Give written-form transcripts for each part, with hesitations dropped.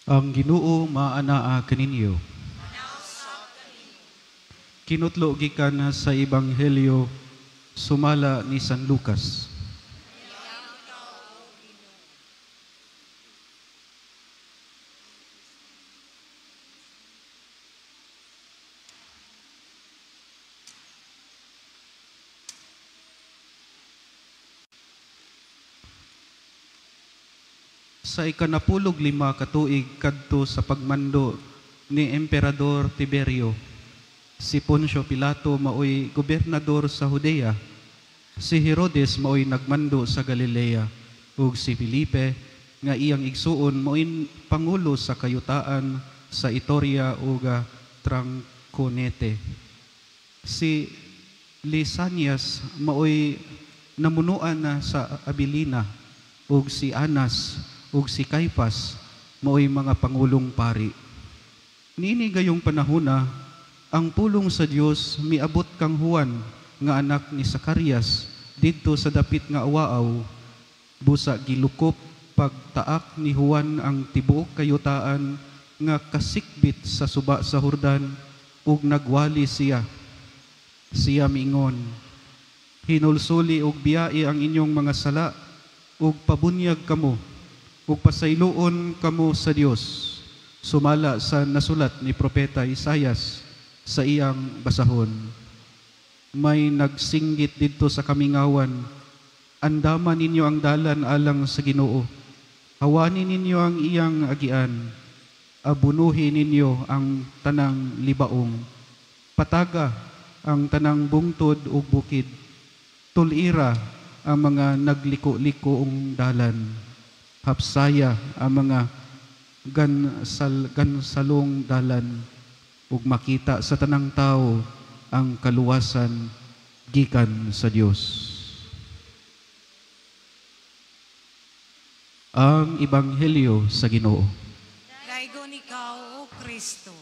Ang Ginoo maanaa kaninyo. Kinutlo gikan sa Ebanghelyo sumala ni San Lucas. Sa 15 ka tuig kadto sa pagmando ni Emperador Tiberio, si Poncio Pilato maoy gobernador sa Judea, si Herodes maoy nagmando sa Galilea, ug si Felipe nga iyang igsuon maoy pangulo sa kayutaan sa Itoria ug Traconete. Si Lisanias maoy namunuan na sa Abilina, ug si Anas ug si Caiphas maoy mga pangulong pari. Niini gayong panahona, ang pulong sa Dios miabot kang Juan nga anak ni Zacarias didto sa dapit nga awaaw. Busa gilukop pagtaak ni Juan ang tibuok kayutaan nga kasikbit sa suba sa Jordan ug nagwali siya. Siya miingon, "Hinulsuli og biyai ang inyong mga sala ug pabunyag kamo ug pasayloon kamo sa Dios," sumala sa nasulat ni Propeta Isayas sa iyang basahon. May nagsinggit didto sa kamingawan, "Andama ninyo ang dalan alang sa Ginoo. Hawani ninyo ang iyang agian. Abunuhi ninyo ang tanang libaong. Pataga ang tanang bungtod ug bukid. Tulira ang mga nagliko-likoong dalan. Hapsaya ang mga gansalong dalan, ug makita sa tanang tao ang kaluwasan gikan sa Dios." Ang Ebanghelyo sa Ginoo. Daygon ikaw, O Kristo.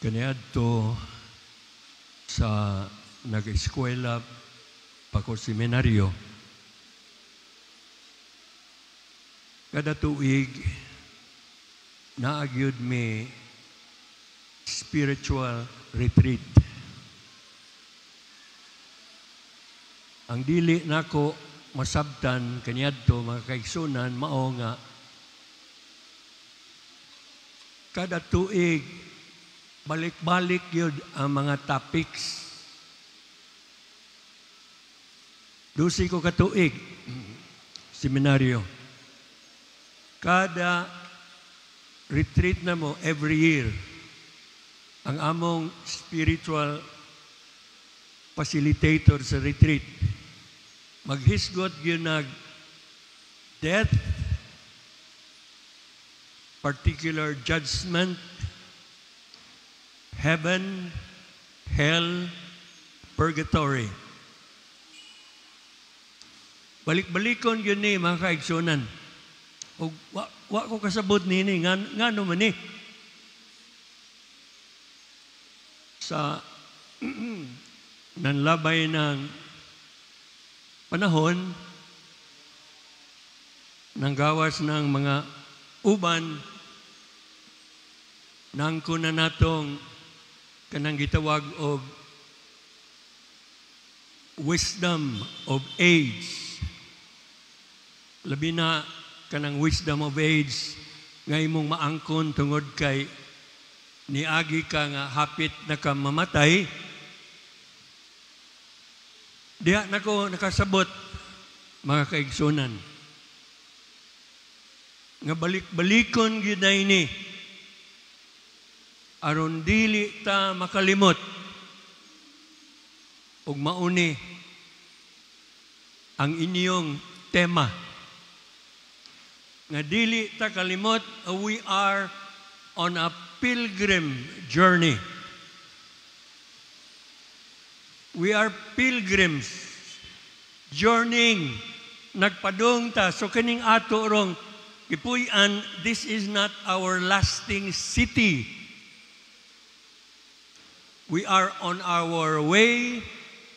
Kaniadto sa nag-eskwela pa ko seminaryo, kada tuig naagyud mi spiritual retreat. Ang dili nako masabtan kaniadto mga kaigsunan mao nga kada tuig balik-balik yun ang mga topics. 12 ko katuig, seminaryo. Kada retreat na mo every year, ang among spiritual facilitator sa retreat, maghisgot yun nag death, particular judgment, heaven, hell, purgatory. Balik-balikon yun ni mga kaigsunan. O, wa ko kasabot nini, ngano man ni. Sa nanlabay ng panahon, nanggawas ng mga uban, nangko na natong kanang gitawag og wisdom of age. Labi na kanang wisdom of age nga imong maangkon tungod kay niagi ka nga hapit na ka mamatay. Diha nako nakasabot mga kaigsunan nga balik-balikon gyud na ini aron dili ta makalimot ug mauni ang inyong tema. Nga dili ta kalimot, we are on a pilgrim journey. We are pilgrims journeying. Nagpadung ta. So kining ato rong gipuy-an, this is not our lasting city. We are on our way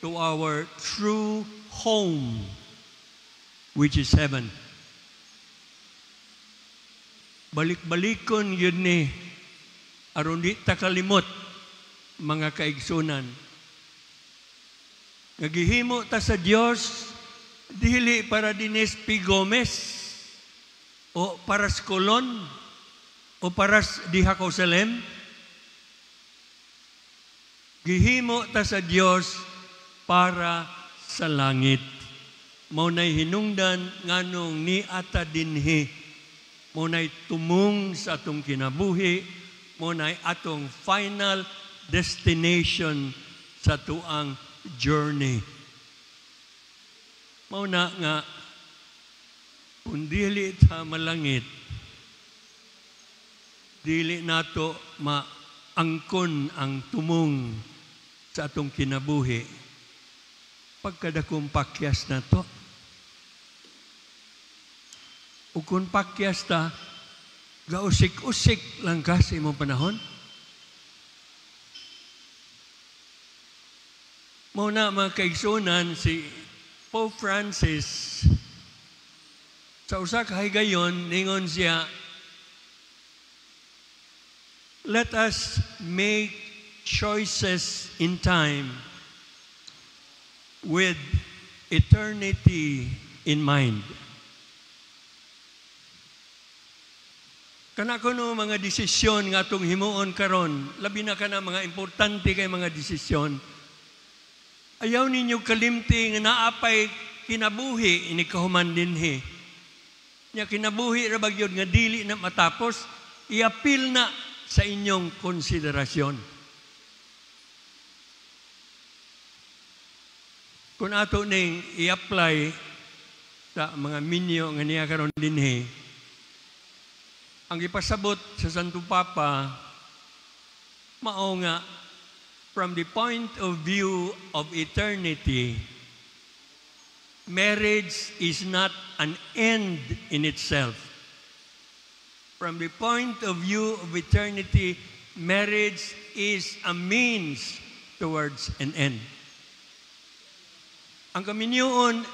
to our true home, which is heaven. Balik-balikon yun ni aron di ta kalimot, mga kaigsunan. Nagihimo ta sa Dios dili para dinis P. Gomez o para sa Colon o para sa diha Salem. Gihimo ta sa Dios para sa langit. Mao nay hinungdan nganong ni ata dinhi. Mao nay tumong sa atong kinabuhi, mao nay atong final destination sa tuang journey. Mao na nga kung dili ta malangit, dili nato maangkon ang tumong sa atong kinabuhi. Pagkadakong pakyas na to. O kung pakyas ta, gausik-usik lang ka sa imong panahon. Mao na mga kaigsunan, si Pope Francis sa usa ka higayon ningon siya, let us make choices in time with eternity in mind. Kana kuno mga desisyon nga atong himuon karon, labi na kana mga importante kay mga desisyon. Ayaw ninyo kalimti nga naapay kinabuhi ini kahuman dinhi. Nya kinabuhi ra bagyod nga dili na matapos, iapil na sa inyong konsiderasyon. Kung ato ning i-apply sa mga minyo nga niya karon dinhi, ang ipasabot sa Santo Papa mao nga from the point of view of eternity, marriage is not an end in itself. From the point of view of eternity, marriage is a means towards an end. Ang kaminyoon,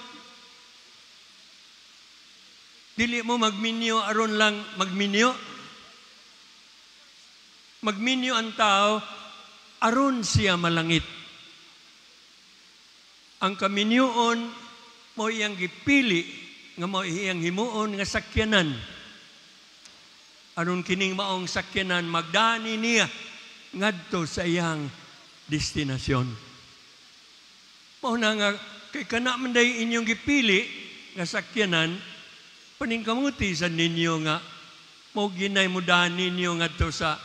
dili mo magminyo aron lang magminyo. Magminyo ang tao aron siya malangit. Ang kaminyoon mo iyang gipili nga mo iyang himuon nga sakyanan. Aron kining maong sakyanan magdani niya ngadto sa iyang destinasyon. Mao na nga kay kana man day inyong gipili nga sakyanan, paningkamuti sa ninyo nga mo ginay mo daan ninyo ngadto sa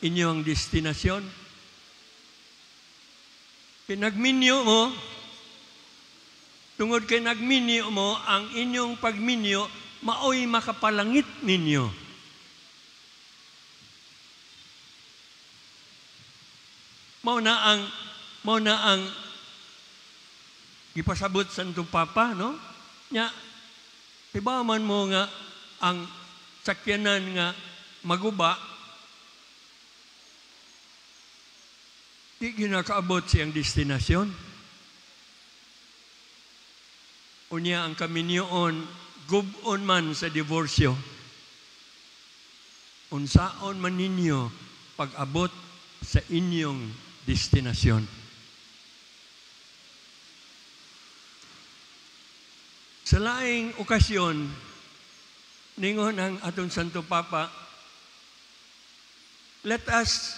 inyong destinasyon. Pinagminyo mo, tungod kay nagminyo mo, ang inyong pagminyo maoy makapalangit ninyo. Mao na ang gipasabot sa Santo Papa, no? Nya, iba man mo nga ang sakyanan nga maguba, di ginakaabot siyang destinasyon. Unya ang kaminyoon, gubon man sa diborsyo. Unsaon man ninyo pag-abot sa inyong destinasyon. Sa laing okasyon, ningon ang atong Santo Papa, let us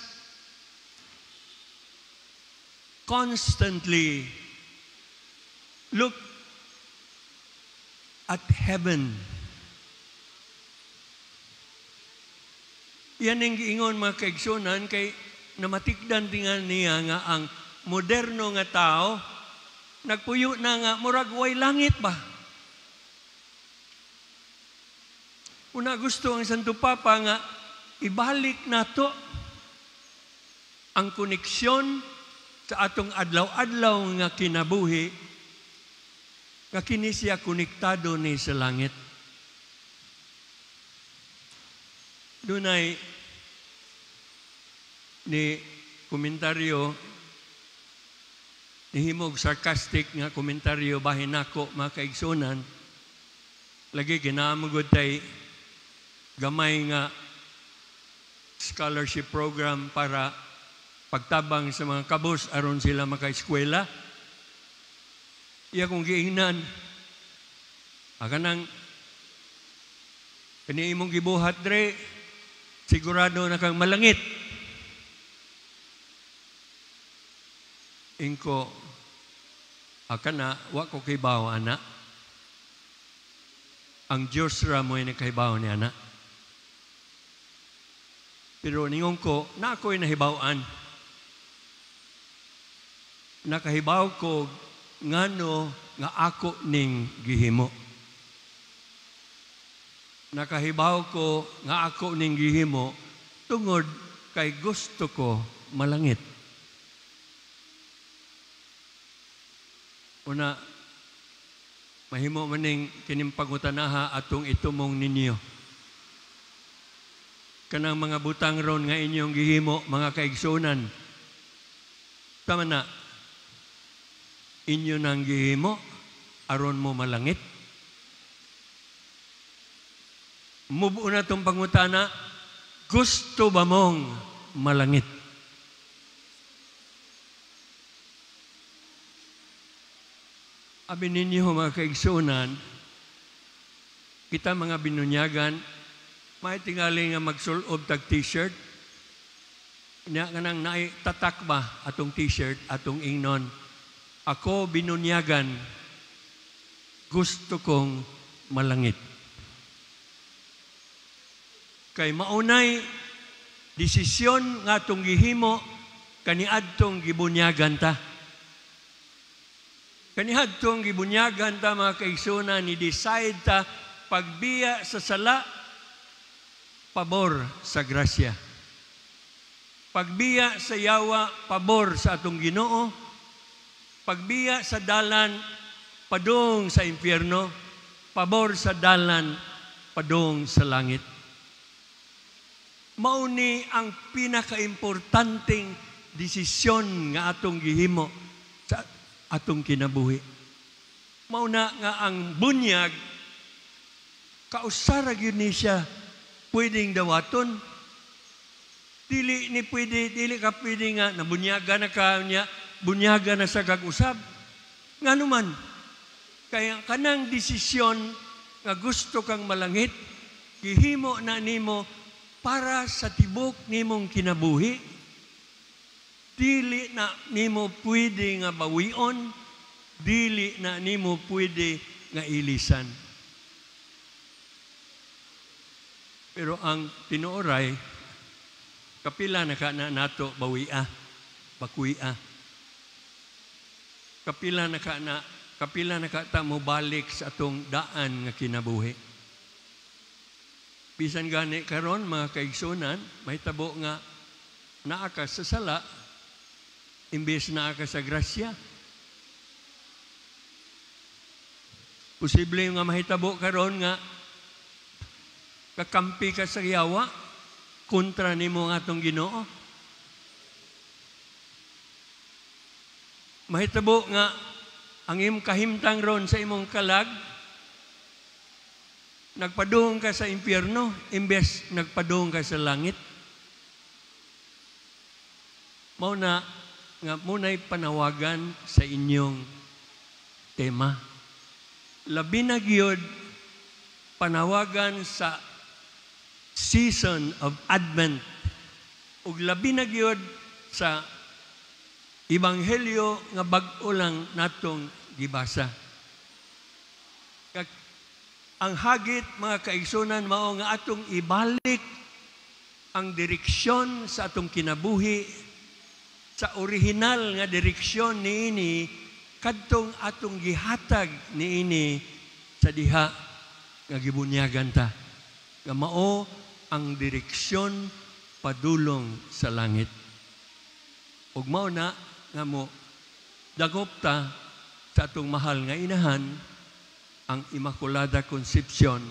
constantly look at heaven. Yan ang giingon mga kaigsunan kay namatikdan tingan niya nga ang moderno nga tao nagpuyo na nga murag way langit ba? Una gusto ang Santo Papa nga ibalik nato ang koneksyon sa atong adlaw-adlaw nga kinabuhi nga kini siya konektado ni sa langit. Dunay ni komentaryo, nihimog sarcastic nga komentaryo bahin nako mga kaigsunan, lagi ginaamugod tay gamay nga scholarship program para pagtabang sa mga kabos aron sila makaeskwela. Iya kong giingnan, kanang kani imong gibuhat dre, sigurado na kang malangit. Ingko, akana, wa ko kibaw, ana. Ang Diyos ra mo'y nakahibaw ni ana. Pero ningon ko, na ako'y nahibawan. Nakahibaw ko ngano nga ako ning gihimo. Nakahibaw ko nga ako ning gihimo tungod kay gusto ko malangit. Una, mahimo maning kining pangutanaha atong itumong ninyo. Kanang mga butang ron nga inyong gihimo, mga kaigsunan, tama na, inyo nang gihimo, aron mo malangit. Mubuo na itong pangutana, gusto ba mong malangit? Abi ninyo mga kaigsunan, kita mga binunyagan, may tingali nga magsulob tag t-shirt, nya nga nang naay tatak ba atong t-shirt, atong ingnon, ako binunyagan, gusto kong malangit. Kay maunay desisyon nga atong gihimo kaniadtong gibunyagan ta. Kaniadtong gibunyagan ta mga kaigsunan, ni decide ta pagbiya sa sala, pabor sa grasya. Pagbiya sa yawa, pabor sa atong Ginoo. Pagbiya sa dalan, padung sa impyerno. Pabor sa dalan, padung sa langit. Mauni ang pinakaimportanteng desisyon nga atong gihimo sa atong kinabuhi. Mauna nga ang bunyag, kausara gyud ni siya pwedeng dawaton. Dili ni pwede, dili ka pwede nga nabunyaga na ka niya, bunyaga na sa kag-usab. Nganuman, kaya kanang desisyon nga gusto kang malangit, gihimo na nimo para sa tibok nimong kinabuhi. Dili na nimo pwede nga bawion, dili na nimo pwede nga ilisan. Pero ang tinuoray, kapila na ka na nato bawia, bakuia. Kapila na ka na, kapila na ka ta mo balik sa atong daan nga kinabuhi. Bisan gani karon mga kaigsunan, mahitabo nga naa ka sa sala imbes naa ka sa grasya. Posible nga mahitabo karon nga kakampi ka sa yawa kontra nimo ang atong Ginoo. Mahitabo nga ang imong kahimtang ron sa imong kalag, nagpadung ka sa impyerno imbes nagpadung ka sa langit. Mao na nga muna'y panawagan sa inyong tema. Labi na gyud panawagan sa season of Advent ug labi na gyud sa ebanghelyo nga bag-o lang natong gibasa. Ang hagit mga kaigsunan mao nga atong ibalik ang direksyon sa atong kinabuhi sa orihinal nga direksyon niini kadtong atong gihatag niini sa diha nga gibunyagan ta, Nga mao ang direksyon padulong sa langit. Ug mao na nga mo dagop ta sa atong mahal nga inahan, ang Immaculada Concepcion,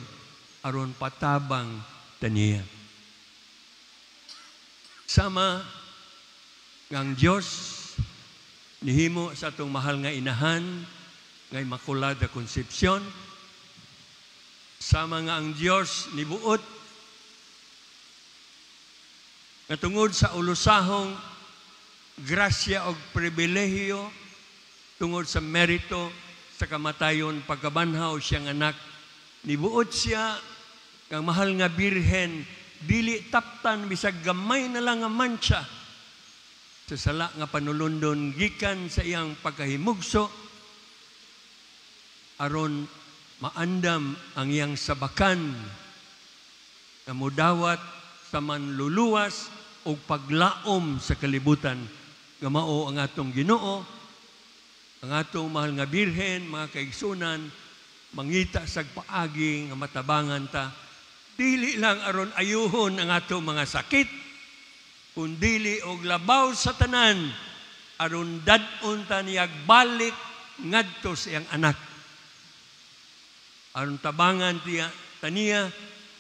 aron patabang ta niya. Sama nga ang Dios nihimo sa atong mahal nga inahan nga Immaculada Concepcion, sama nga ang Dios nibuot nga tungod sa ulusahong grasya og pribilehiyo, tungod sa merito sa kamatayon pagkabanhaw siyang anak, nibuot siya kang mahal nga Birhen dili taptan bisag gamay na lang nga mancha sa sala nga panulundon gikan sa iyang pagkahimugso, aron maandam ang iyang sabakan nga mudawat sa manluluwas og paglaom sa kalibutan nga mao ang atong Ginoo. Ang atong mahal nga Birhen, mga kaigsunan, mangita sag paagi nga matabangan ta, dili lang aron ayuhon ang atong mga sakit, kundili og labaw sa tanan aron dad-on ta niyag balik ngadto sa iyang anak, aron tabangan tiya taniya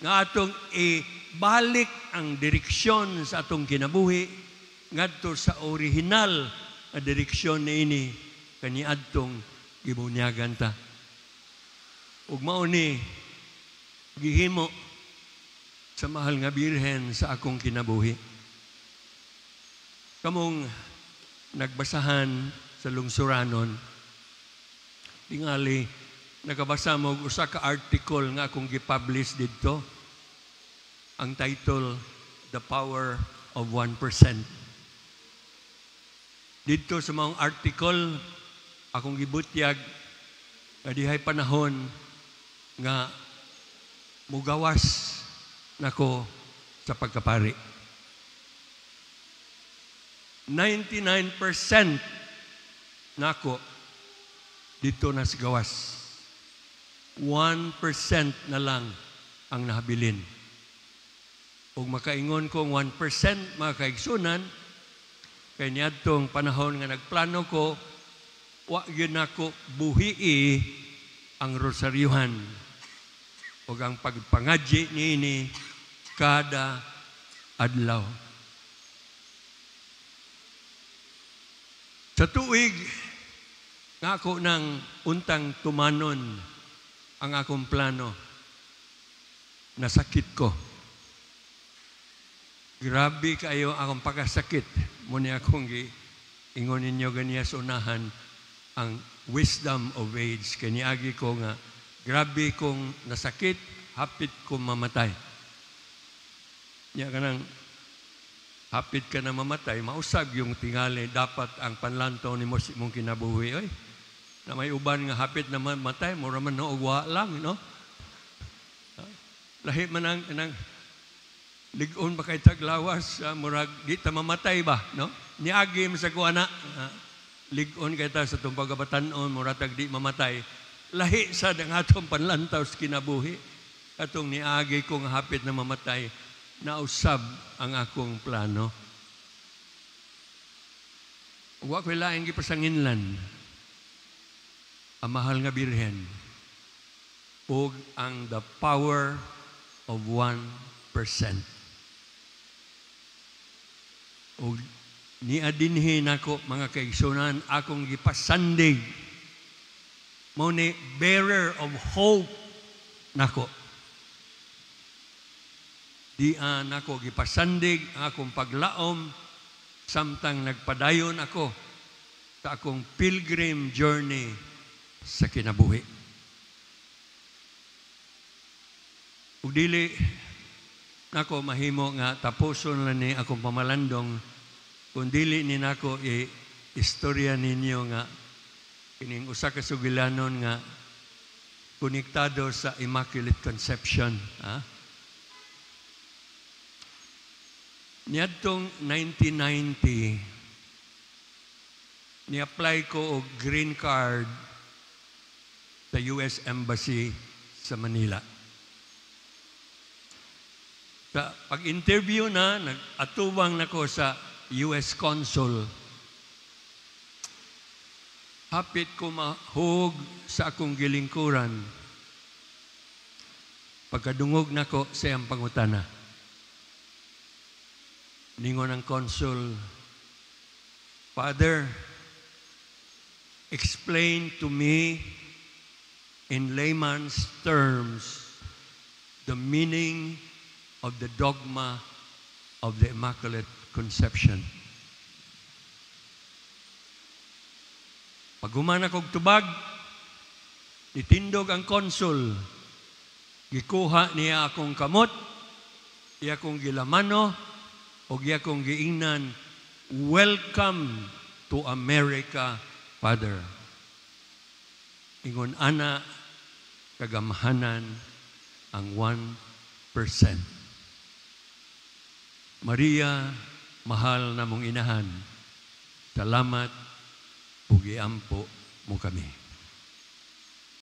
nga atong ibalik ang direksyon sa atong kinabuhi ngadto sa orihinal nga direksyon niini kaniadtong gibunyagan ta. Ug mao ni gihimo sa mahal nga Birhen sa akong kinabuhi. Kamong nagbasahan sa lungsuranon, tingali nakabasa mo og usa ka article nga akong gipublish didto. Ang title, The Power of 1%. Didto sa maong article, akong gibutyag nga dihay panahon nga mugawas nako sa pagkapari. 99% nako dito na sa gawas. 1% na lang ang nahabilin. Ug makaingon kong 1%, mga kaigsunan, kay niadtong panahon nga nagplano ko, wa gyud nako buhii ang rosaryuhan ug ang pagpangadyi niini kada adlaw. Sa tuig nga ako nang untang tumanon ang akong plano, nasakit ko. Grabe kayo akong pagkasakit. Muna akong ingon ninyo ganiya sa unahan ang wisdom of age. Kaniagi ko nga, grabe kong nasakit, hapit kong mamatay. Nya ka nang hapit ka na mamatay, mausag yung tingali, dapat ang panlantaw ni mo sa imong kinabuhi. Oy, na may uban nga hapit na mamatay, mura man na wa lang, no? Lahi man ang lig-on ba kay taglawas, murag di ta mamatay ba, no? Niagi man sa kuana, lig-on kay ta sa itong pagkabatan-on, murag tag di mamatay. Lahi sa ang atong panlantaw sa kinabuhi. Atong niagi kong hapit na mamatay, nausab ang akong plano. Wa ko'y laing gipasanginlan ang mahal nga Birhen ug ang the power of 1%. Ug niadinhi nako, mga kaigsunan, akong gipasandig mao ni bearer of hope nako. Di nako gipasandig ang akong paglaom samtang nagpadayon ako sa akong pilgrim journey sa kinabuhi. Ug dili nako mahimo nga tapuson lang ni akong pamalandong kung dili ni nako i-istorya ninyo nga kining usa ka sugilanon nga konektado sa Immaculate Conception. Ha? Niadtong 1990, ni-apply ko og green card sa US Embassy sa Manila. Sa pag-interview na, nag-atubang nako sa US Consul. Hapit ko mahug sa akong gilingkuran. Pagkadungog nako sa iyang pangutana. Ningon ang consul, "Father, explain to me in layman's terms the meaning of the dogma of the Immaculate Conception." Paghuman akong tubag, nitindog ang consul. Gikuha niya akong kamot, iya akong gilamano, o iya akong giingnan, "Welcome to America, Father." Ingon ana kagamhanan ang 1%. Maria, mahal namong inahan, salamat ug giampo mo kami.